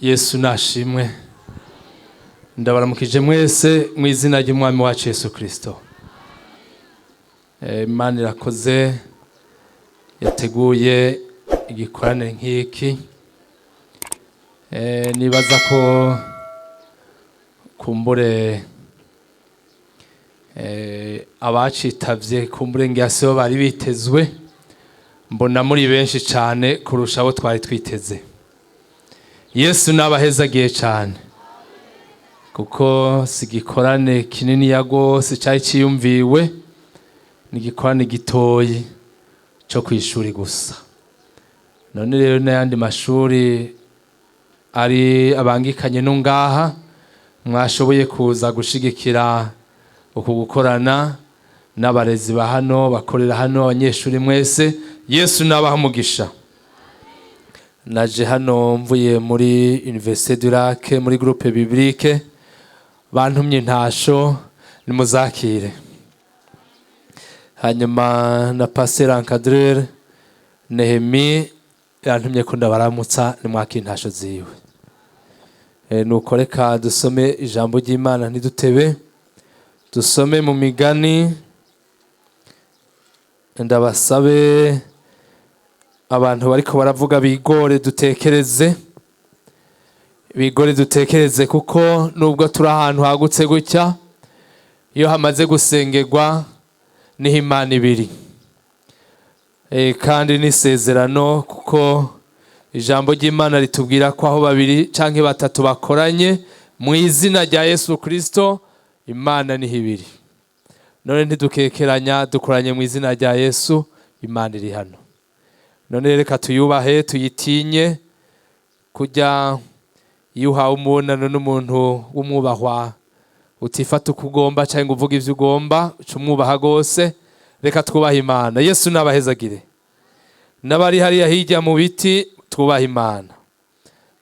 Yesu nashimwe. Ndabaramukije mwese mu izina ry'Umwami wacu Yesu Kristo. Imana irakoze yateguye igikorane nk'iki. Nibaza ko kumbure abacitavye kumbure ngira sibo bari bitezwe, mbona muri benshi cane kurusha abo twari twiteze. Yesu nabahezagiye cane, kuko si igikorane kininiya gose cari ciyumviwe, ni igikorane gitoyi co kw'ishuri gusa. None rero n'ayandi mashuri ari abangikanye no ngaha mwashoboye kuza gushigikira uku gukorana n'abarezi ba hano bakorera hano, abanyeshuri mwese, Yesu nabaha umugisha. Naje hano mvuye muri Université du Lac muri groupe biblique, bantumye intasho nimuzakire. Hanyuma na pasteur encadreur Nehemi yantumye ko ndabaramutsa, nimwakire intasho ziwe. Nuko reka dusome ijambo ry'Imana ntidutebe, dusome mu migani. Ndabasabe abantu bariko baravuga bigore dutekereze, bigore dutekereze, kuko nubwo turi ahantu hagutse gutya, iyo hamaze gusengerwa niho Imana ibiri. Kandi n'isezerano, kuko ijambo ry'Imana ritubwira ko aho babiri canke batatu bakoranye mu izina rya Yesu Kristo, Imana niho ibiri. None ntidukekeranya, dukoranye mu izina rya Yesu, Imana iri hano. None reka tuyubahe, tuyitinye. Kujya iyo uhawe umubonano n'umuntu w'umwubahwa, utifata uko ugomba cyangwa uvuga ivyo ugomba, uca umwubaha gose. Reka twubahe Imana. Yesu nabahezagire. N'abari hariya hirya mu biti, twubahe Imana,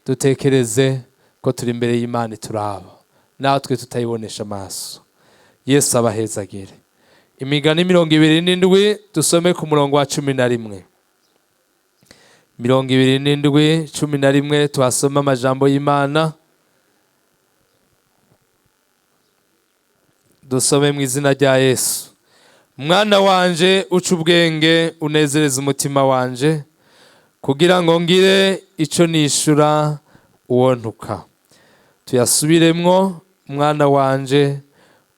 dutekereze ko turi imbere y'Imana ituraba, natwe tutayibonesha amaso. Yesu abahezagire. Imigani 27, dusome ku murongo wa 11. 27 11, tuhasome amajambo y'Imana. Dusome mu izina rya Yesu. Mwana wanje, uca ubwenge, unezereze umutima wanje, kugira ngo ngire ico nishura uwo ntuka. Tuyasubiremwo. Mwana wanje,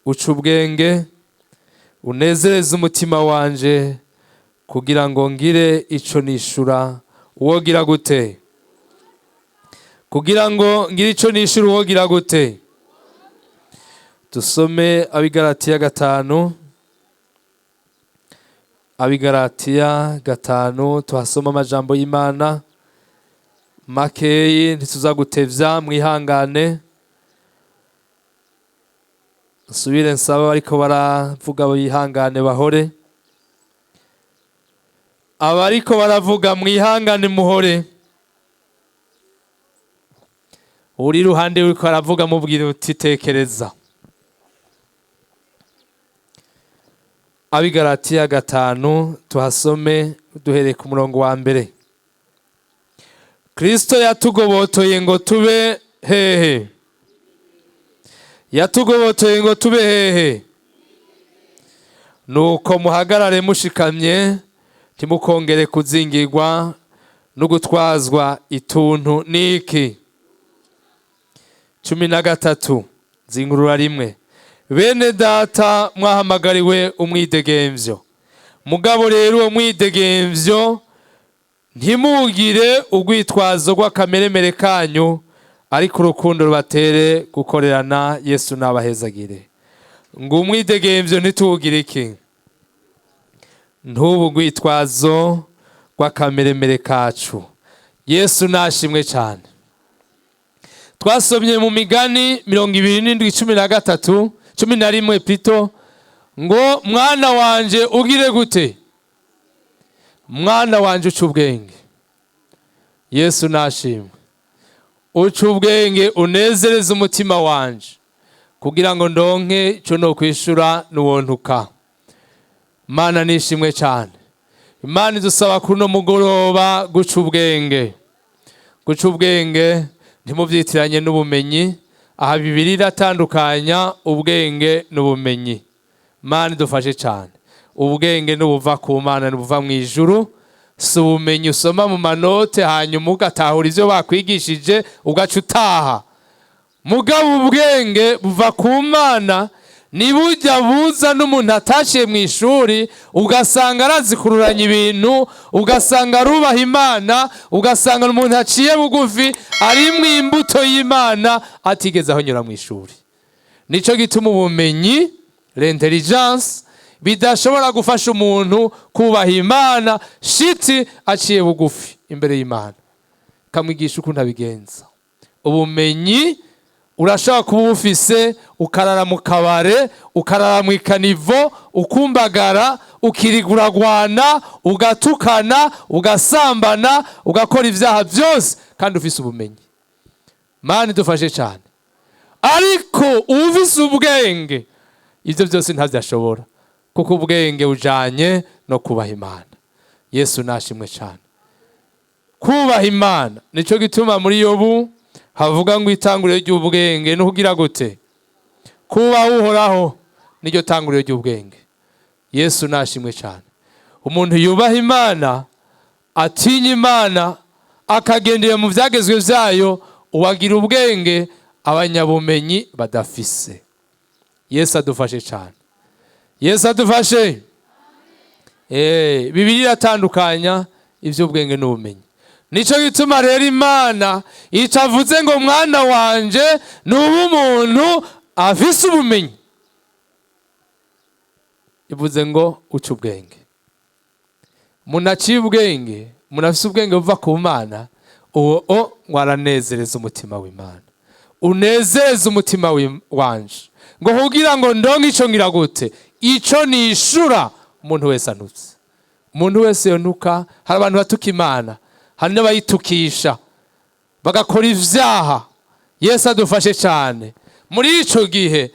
uca ubwenge, unezereze umutima wanje, kugira ngo ngire ico nishura uwogira gute? Kugira ngo ngire ico nishura uwogira gute? Dusome Abigaratiya 5. Abigaratiya 5, tuhasoma amajambo y'Imana makeyi, ntituzagutevya, mwihangane. Nsubire nsaba ariko baravuga bihangane bahore. Abariko baravuga mwihangane muhore. Uri ruhande uriko aravuga mubwire uti tekereza. Abigaratiya 5, tuhasome duhereye ku murongo wa mbere. Kristo yatugobotoye ngo tube hehe? Yatugobotoye ngo tube hehe? Nuko muhagarare mushikamye, ntimukongere kuzingirwa no gutwazwa ituntu niki? 13, zingurura rimwe. Bene data, mwahamagariwe umwidegemvyo, mugabo rero uwo mwidegemvyo ntimugire urwitwazo rw'akameremere kanyu, ariko urukundo rubatere gukorerana. Yesu nabahezagire. Ngo umwidegemvyo ntitugire iki? Ntubu urwitwazo rw'akameremere kacu. Yesu nashimwe cyane. Twasomye mu migani 27 13, 11 plutôt, ngo mwana wanje ugire gute? Mwana wanje uca ubwenge. Yesu nashimwe. Uca ubwenge, unezereze umutima wanje, kugira ngo ndonke ico no kwishura n'uwontuka. Mana nishimwe cyane. Imana idusaba kuno mugoroba guca ubwenge. Guca ubwenge Ntimubyitiranye n'ubumenyi. Aha Bibiliya iratandukanya ubwenge n'ubumenyi. Mana idufashe cyane. Ubwenge n'ubuva ku Mana, n'ubuva mu ijuru, si ubumenyi usoma mu manote hanyuma ugatahura ibyo bakwigishije ugaca utaha. Mugabo ubwenge buva ku Mana nibujya buza n'umuntu atashiye mu ishuri, ugasanga arazikururanya ibintu, ugasanga arubaha Imana, ugasanga umuntu aciye bugufi, ari mu imbuto y'Imana, atigeze ahonyura mu ishuri. Nicyo gituma ubumenyi, l'intelligence, bidashobora gufasha umuntu kubaha Imana shiti aciye bugufi imbere y'Imana, kamwigisha ukuntu abigenza. Ubumenyi urashobora kuba ubufise ukarara mu kabare, ukarara mu ikanivo, ukumbagara, ukiriguragwana, ugatukana, ugasambana, ugakora ibyaha byose kandi ufise ubumenyi. Mana idufashe cyane. Ariko ufise ubwenge ibyo byose ntabyo ashobora, kuko ubwenge bujanye no kubaha Imana. Yesu nashimwe cyane. Kubaha Imana, nicyo gituma muri Yobu havuga ngo itanguriro ry'ubwenge ni ukugira gute? Kubaha Uhoraho niryo tanguriro ry'ubwenge. Yesu nashimwe cyane. Umuntu yubaha Imana, atinya Imana, akagendera mu byagezwe byayo, uwagira ubwenge abanyabumenyi badafise. Yesu adufashe cyane. Yesu adufashe. Bibiliya iratandukanya iby'ubwenge n'ubumenyi. Nicyo gituma rero Imana itavuze ngo mwana wanje nuba umuntu afise ubumenyi, ivuze ngo uce ubwenge. Umuntu aciye ubwenge, umuntu afise ubwenge buva ku Mana, uwo o ngo aranezereza umutima w'Imana. Unezereze umutima wanje, ngo kugira ngo ndonke ico ngira gute, ico nishura umuntu wese anutse. Umuntu wese yonuka. Hari abantu batuka Imana, hari n'abayitukisha bagakora ivyaha. Yesu adufashe cyane. Muri ico gihe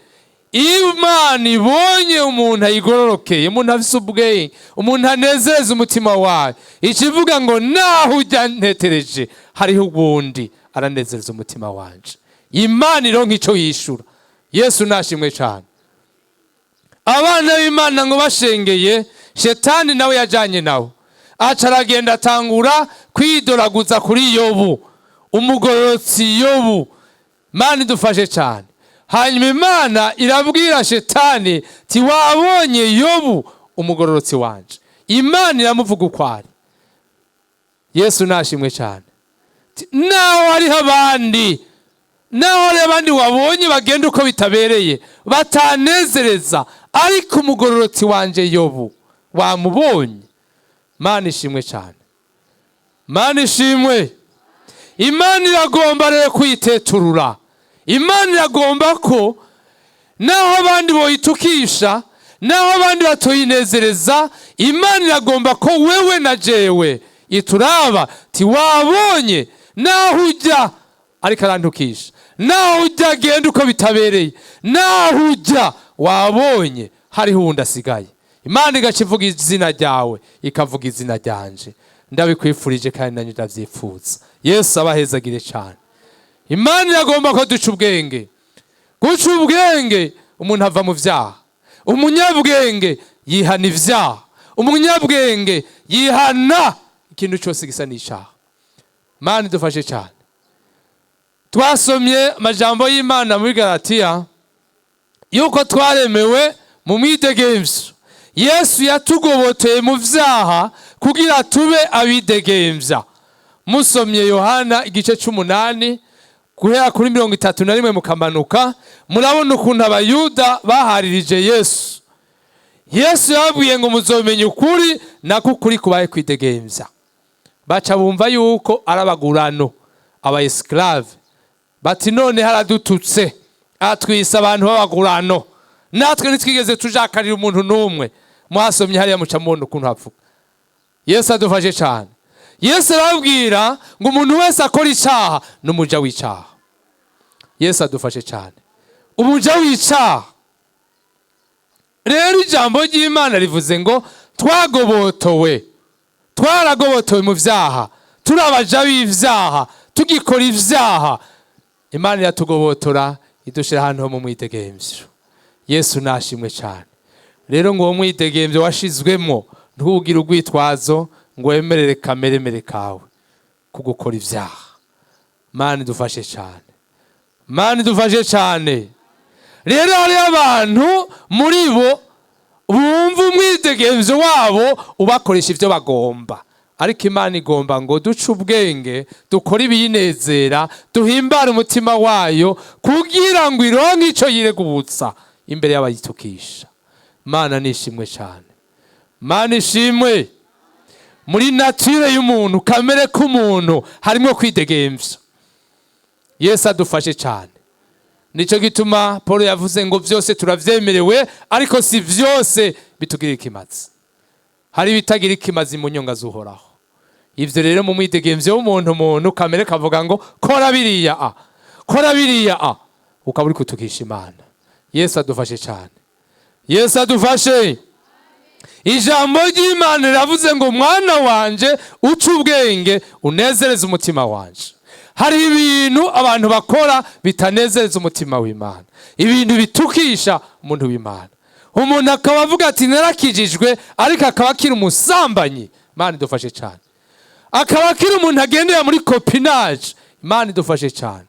Imana ibonye umuntu ayigororokeye, umuntu afise ubwenge, umuntu anezereza umutima wayo, ikivuga ngo naho ujya ntetereje hariho ubundi aranezereza umutima wanje. Imana ironka ico yishura. Yesu nashimwe cyane. Abana b'Imana ngo bashengeye, Shetani nawe yajanye nawe, aca aragenda atangura kwidoraguza kuri Yobu, umugororotsi Yobu. Mana idufashe cyane. Hanyuma Imana irabwira Shetani ti wabonye Yobu umugororotsi wanje? Imana iramuvuga uko ari. Yesu nashimwe cyane. Naho hariho abandi, naho hariho abandi wabonye bagenda uko bitabereye, batanezereza, ariko umugororotsi wanje Yobu wamubonye? Mana ishimwe cyane. Mana ishimwe. Imana iragomba rero kwiteturura. Imana iragomba ko naho abandi boyitukisha, naho abandi batoyinezereza, Imana iragomba ko wewe na jewe ituraba ti wabonye naho ujya ariko arantukisha, naho ujya agenda uko bitabereye, naho ujya wabonye hariho uwundi asigaye. Imana igaca ivuga izina ryawe, ikavuga izina ryanje. Ndabikwifurije kandi nanjye ndavyifuza. Yesu abahezagire cyane. Imana iragomba ko duca ubwenge. Guca ubwenge, umuntu ava mu vyaha. Umunyabwenge yihana ivyaha. Umunyabwenge yihana ikintu cyose gisa n'icaha. Mana idufashe cyane. Twasomye amajambo y'Imana muri Galatiya yuko twaremewe mu mwidegemvyo. Yesu yatugoboteye mu vyaha kugira tube abidegemvya. Musomye Yohana igice c'umunani guhera kuri 31 mukamanuka, murabona ukuntu Abayuda baharirije Yesu. Yesu yababwiye ngo muzomenya ukuri, nako ukuri kubaye kwidegemvya. Baca bumva yuko ari abagurano, aba esclave. Bati none haradututse, atwisa abantu b'abagurano, natwe ntitwigeze tujakarira umuntu n'umwe. Mwasomye hariya muca mubona ukuntu havuga. Yesu adufashe cyane. Yesu arababwira ngo umuntu wese akora icaha n'umuja w'icaha. Yesu adufashe cyane. Umuja w'icaha. Rero ijambo ry'Imana rivuze ngo twagobotowe, twaragobotowe mu vyaha, turi abaja b'ivyaha, tugikora ivyaha. Imana iratugobotora, idushyira ahantu ho mu mwidegemvyo. Yesu nashimwe cyane. Rero ngo uwo mwidegemvyo washizwemo ntugire urwitwazo ngo wemerere kameremere kawe kugukora ibyaha. Mana idufashe cyane, Mana idufashe cyane. Rero hariho abantu muri bo bumva umwidegemvyo wabo ubakoresha ibyo bagomba, ariko Imana igomba ngo duce ubwenge, dukore ibiyinezera, duhimbare umutima wayo, kugira ngo ironke icyo yiregubutsa imbere y'abayitukisha. Mana nishimwe cyane, Mana ishimwe. Muri nature y'umuntu, kamere k'umuntu, harimo kwidegemvya. Yesu adufashe cyane. Nicyo gituma Paul yavuze ngo byose turavyemerewe, ariko si byose bitugirira ikimazi. Hari ibitagira ikimazi mu nyonga z'Uhoraho. Ivyo rero mu mwidegemvyo w'umuntu, umuntu kamere kavuga ngo kora biriya a, kora biriya a, ukaba uri kutukisha Imana. Yesu adufashe cyane, Yesu adufashe. Ijambo ry'Imana riravuze ngo mwana wanje, uce ubwenge, unezereze umutima wanje. Hari ibintu abantu bakora bitanezereza umutima w'Imana, ibintu bitukisha umuntu w'Imana. Umuntu akaba avuga ati narakijijwe, ariko akaba akiri umusambanyi. Imana idufashe cyane. Akaba akiri umuntu agendera muri copinage. Imana idufashe cyane.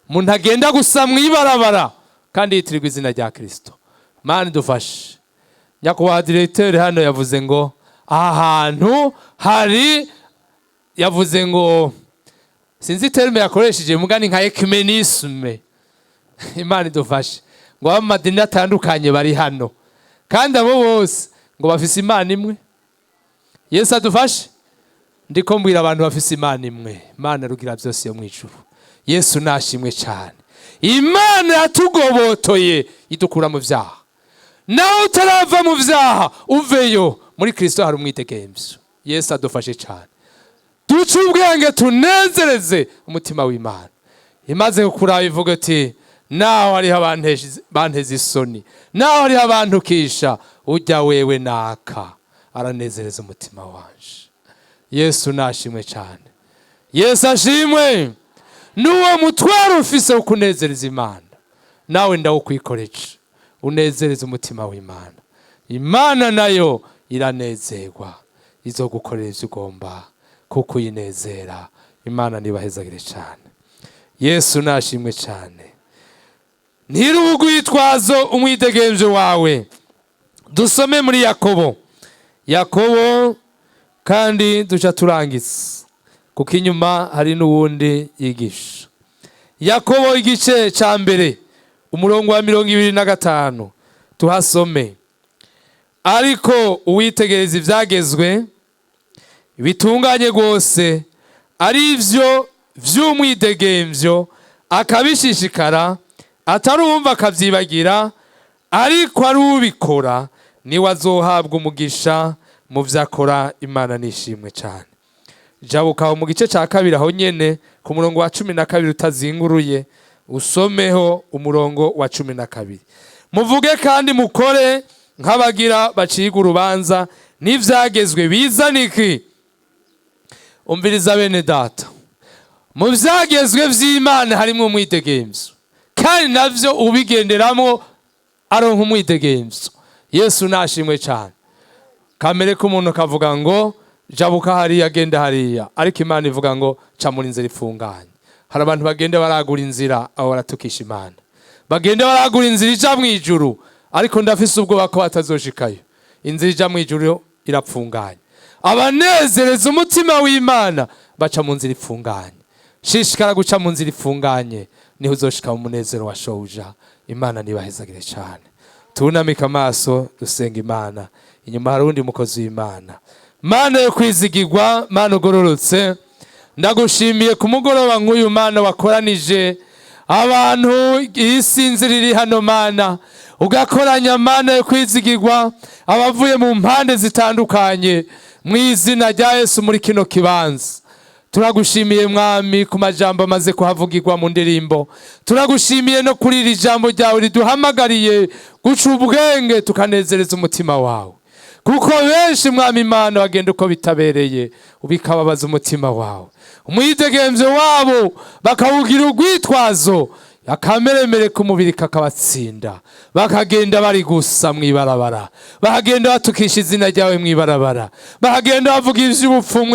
Umuntu agenda gusa mu ibarabara kandi yitirirwa izina rya Kristo. Imana idufashe. Nyakubahwa diregiteri hano yavuze ngo aha hantu hari, yavuze ngo sinzi terme yakoresheje, mugani nka œcuménisme. Imana idufashe. Ngo amadini atandukanye bari hano, kandi abo bose ngo bafise Imana imwe. Yesu adufashe. Ndiko mbwira abantu bafise Imana imwe, Imana rugira byose yo mu ijuru. Yesu nashimwe cyane. Imana yatugobotoye idukura mu vyaha. Nawe utarava mu vyaha, uveyo. Muri Kristo hari umwidegemvyo. Yesu adufashe cyane. Duce ubwenge, tunezereze umutima w'Imana. Imaze kukuraba ivuga ati naho hariho abanteza isoni, naho hariho abantukisha, ujya wewe naka aranezereza umutima wanje. Yesu nashimwe cyane. Yesu ashimwe. N'uwo mutwaro ufise wo kunezereza Imana, nawe ndawukwikoreje, unezereza umutima w'Imana. Imana nayo iranezerwa, izogukorera ivyo ugomba kuko uyinezera. Imana nibahezagire cyane. Yesu nashimwe cyane. Ntirugwitwazo umwidegemvyo wawe. Dusome muri Yakobo, Yakobo, kandi duca turangiza kuko inyuma hari n'uwundi yigisha. Yakobo igice ca mbere, umurongo wa 25, tuhasome. Ariko uwitegereza ivyagezwe bitunganye rwose, ari vyo vy'umwidegemvyo, akabishishikara, atarumva akavyibagira, ariko ari ubikora, niwe azohabwa umugisha mu vyo akora. Imana nishimwe cyane. Jabuka mu gice cya kabiri aho nyene ku murongo wa 12, utazinguruye, usomeho umurongo wa 12. Muvuge kandi mukore nk'abagira baciga urubanza n'ivyagezwe bizaniki. Umviriza bene data, mu vyagezwe vy'Imana harimwo umwidegemvyo, kandi navyo ubigenderamo aronka umwidegemvyo. Yesu nashimwe cyane. Kamere k'umuntu kavuga ngo jabuka hariya, genda hariya, ariko Imana ivuga ngo ca muri nzira ifunganye. Hari abantu bagenda baragura inzira, aho baratukisha Imana. Bagenda baragura inzira ija mu ijuru, ariko ndafise ubwoba ko batazoshikayo. Inzira ija mu ijuru irapfunganye. Abanezereza umutima w'Imana baca mu nzira ifunganye. Shishikara guca mu nzira ifunganye, niho uzoshika mu munezero wa shobuja. Imana nibahezagire cyane. Tunamika amaso, dusenga Imana. Inyuma hari undi mukozi w'Imana. Mana yo kwizigirwa, Mana ugororotse, ndagushimiye ku mugoroba nk'uyu, Mana wakoranije abantu isinzi riri hano. Mana, ugakoranya, Mana yo kwizigirwa, abavuye mu mpande zitandukanye mu izina rya Yesu muri kino kibanza. Turagushimiye Mwami ku majambo amaze kuhavugirwa mu ndirimbo. Turagushimiye no kuri iri jambo ryawe riduhamagariye guca ubwenge tukanezereza umutima wawe. Kuko benshi, Mwami Imana, bagenda uko bitabereye, bikababaza umutima wawe. Umwidegemvyo wabo bakawugira urwitwazo, akameremere k'umubiri kakabatsinda, bakagenda bari gusa mw'ibarabara, bakagenda batukisha izina ryawe mw'ibarabara, bakagenda bavuga ivy'ubupfu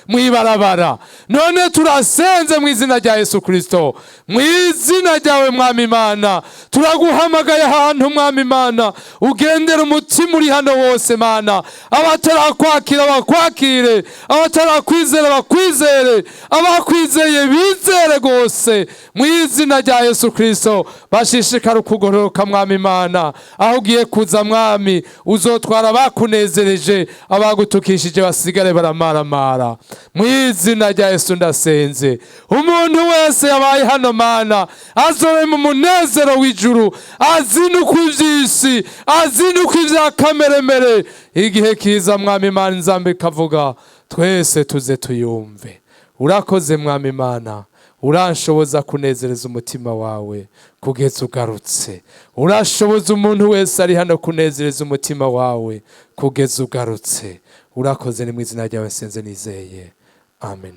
mw'ibarabara. None turasenze mu izina rya Yesu Kristo, mu izina ryawe, Mwami Imana. Turaguhamagaye ahantu, Mwami Imana, ugendera umutima uri hano wose, Mana. Abatarakwakira bakwakire, abatarakwizera bakwizere, abakwizeye bizere rwose mu izina rya Yesu Kristo. Bashishikara ukugororoka, Mwami Imana. Aho ugiye kuza, Mwami, uzotwara abakunezereje, abagutukishije basigare baramaramara. Mu izina rya Yesu ndasenze, umuntu wese yabaye hano, Mana, azobe mu munezero w'ijuru, azinukwe ivy'isi, azinukwe ivya kameremere. Igihe kiza, Mwami Imana, inzamba ikavuga, twese tuze tuyumve. Urakoze, Mwami Imana. Uranshoboza kunezereza umutima wawe kugeza ugarutse. Urashoboza umuntu wese ari hano kunezereza umutima wawe kugeza ugarutse. Urakoze. Ni mu izina ryawe nsenze nizeye, amen.